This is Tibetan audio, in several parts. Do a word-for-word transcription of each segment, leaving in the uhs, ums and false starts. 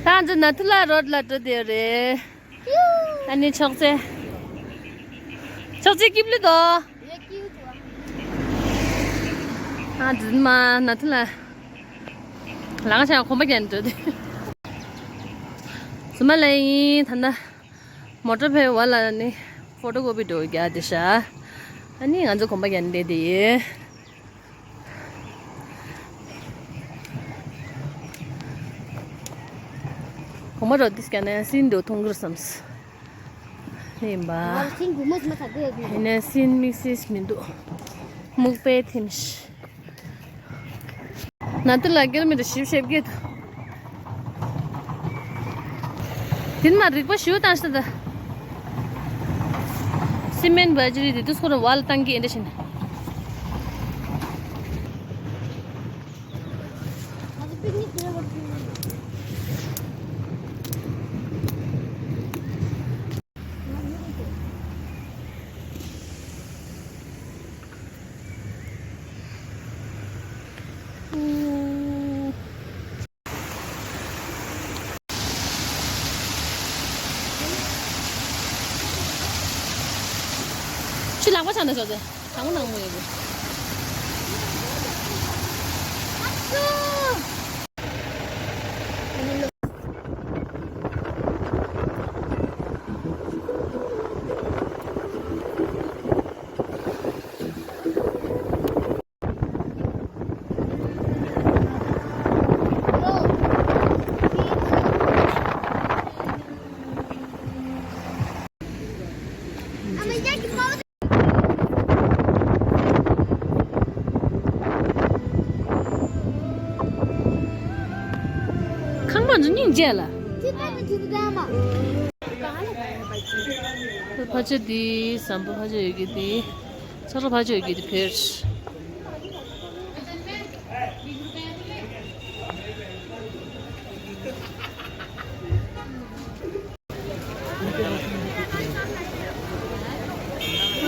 ད་ང་ཚོ་ནཱ་ཐུ་ལ་རོཌ་ལ་འགྲོ་བསྡད་ཡོད་རེད། ཨ་ནི་ཅོག་ཙེ། ཅོག་ཙེ་སྐྱིབས་ལི་དོ། ཨ་འཛིན་མ་ནཱ་ཐུ་ལ། ལང་ཆ་གོམ་པ་རྒྱག་འགྲོ་དེ། ཟུར་མ་ལ་ཡིན་ད་ལྟ། མོ་ཊ་ཕེ་བ་ལ་ནི་ཕོ་ཊོ་ཀོ་པི་འགྲོ་རྒྱག་དེ་ཤ། ཨ་ནི་ང་ཚོ་གོམ་པ་རྒྱག་འདེད་དེ་ཡིན། གོང་མ་རོ་ཏིས་ཀྱང་ནས་སིན་འདུག་མཐོང་གི་རེད་བསམས། ནི་ཡིན་པ། ང་ཚོ་སིན་དགུ་མོ་ཟིན་མ་ཐག་གི་ཡོད་ཀྱི་ཡིན་ནས་སིན་དམིགས་བསལ་མི་འདུག་མུག་པའི་ཐིམ་ཤི། ནཱ་ཐུ་ལ་ཀི་ལོ་མི་ཊར་བཞི་བཅུ་ཞེ་བརྒྱད་འདུག་དེ་ནི་མ་རིག་པ་ཞུ་བཏང་ཤག་ད། སི་མེན་བ་ཇི་རི་དེ་དུས་ཁོ་རང་བ་ལ་བཏང་གི་ཨེ་འདྲ་བྱས་ནས། ཁྱོད་ལག་པ་འཆང་ན་ཆོག་ཟེར། དང་པོ་ནང་མོ་ཡོད་གི། ཁང་པ་ཚོ་སྙིང་རྗེ་ལ། ཕ་ཆེ་འདི་ཟམ་པ་ཕ་ཆེ་ཡོད་ཀྱི་འདི། ཚ་རོ་ཕ་ཆེ་ཡོད་ཀྱི་འདི་ཕེར།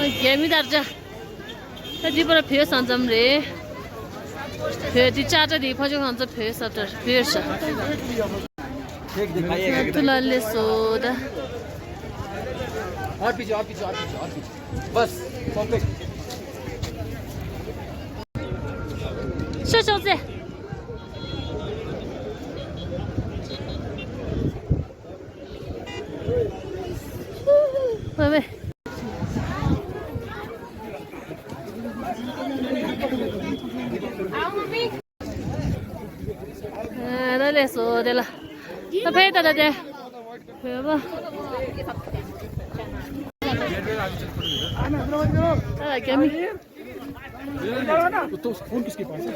རྒྱ་མི་དར་ཆ། ད་འདི་པར་བོད་ས་མཚམས་རེད། བོད་འདི་ཅ་ཏྲ་འདི་ཕ་ཆོས་ཁང་ཚོ་བོད་ས་ཏྲ་བོད་ཤ། ཐུ་ལ་ལེ་སོ་ད། और पीछे, और पीछे, और पीछे, और पीछे। बस, परफेक्ट। ཤོ་ཤོ་ཚེ། ཝེ་ཝེ། ཨ་ད་ལེ་སོ་དེ་ལ། ད་ཕེ་ད་ད་དེ། ཕེ་བ། ད་རྒྱ་མི། तो फोन किसके पास है?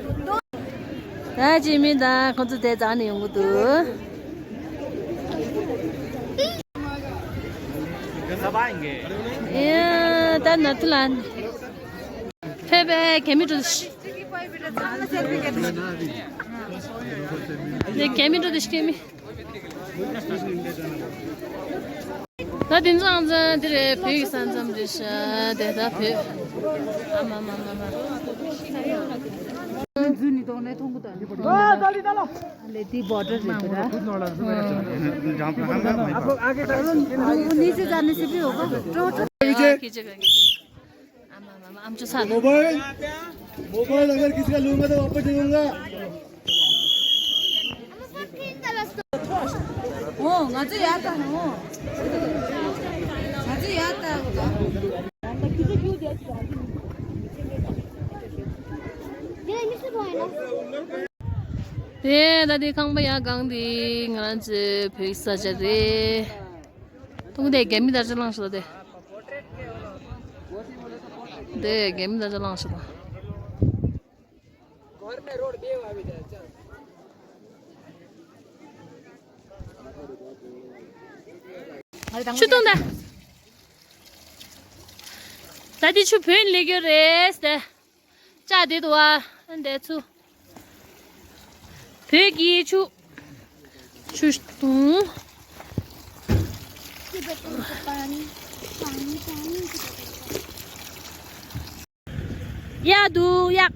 ད་ཅི་མི་ད་ཁོང་ཚོ་དེ་རྩ་ནས་ཡོང་གི་འདུག་ཡ་ད་ནཱ་ཐུ་ལ་ཕེབས་པའི་རྒྱ་མི་འགྲོ་དུ་ཤི། རྒྱ་མི་འགྲོ་དུ་ཤི་རྒྱ་མི། ད་དེ་ཚོ་ཨང་ཚང་དེ་རེད། བོད་ཀྱི་ས་མཚམས་རེད་ཤག་དེ་ད་བོད། ཨ་མ་མ་མ་མ། འཛུལ་ནི་དོག་ནས་མཐོང་གི་ད། ལེ་དེ་བོ་ཊར་རེད་དེ་ར། नीचे जाने से भी होगा। खींचेगा, खींचेगा। मोबाइल, मोबाइल अगर किसी का लूंगा तो वापस नहीं लूंगा। ང་ཚོ་ཡར་ད་ནོ། ང་ཚོ་ཡར་ད་གོ་ད། དེ་ད་དེ་ཁང་པ་ཡར་གང་དེ་ང་རང་ཚོའི་བོད་ས་ཆ་རེད། ཐུང་དེ་རྒྱ་མི་དར་ཆ་ལངས་སོ་དེ། དེ་རྒྱ་མི་དར་ཆ་ལངས་སོ་དང་། ཆུ་བཏུང་ད། ད་འདི་ཆུ་བོད་ལས་རྒྱུ་རེད་ཟེར། ལྕགས་དེ་འདུག་ཨ། འདི་ཆུ། བོད་ཀྱི་ཆུ། ཆུ་བཏུང་། གཡག་འདུག་གཡག་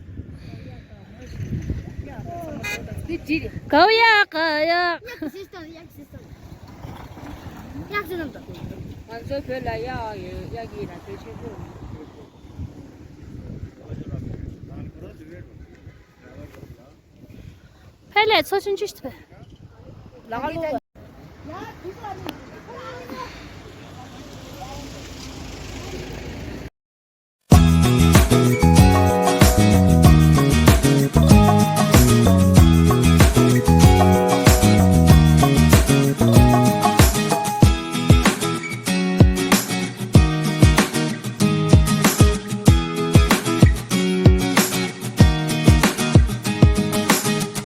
གའུ་ཡག་ག་ཡག་གཡག་གི་སྲིད་སྟོན། གཡག་གི་སྲིད་སྟོན། གཡག་སྲིད་སྟོན་དང་། ང་ཚོའི་བོད་ལ་གཡག་ཡོད། གཡག་གི་ལ་རྩེ་ཆེན་པོ་ཡོད། ཕལ་ལས་ཚོ་ཆུང་ཆུང་ཞིག་ལ་ལོ།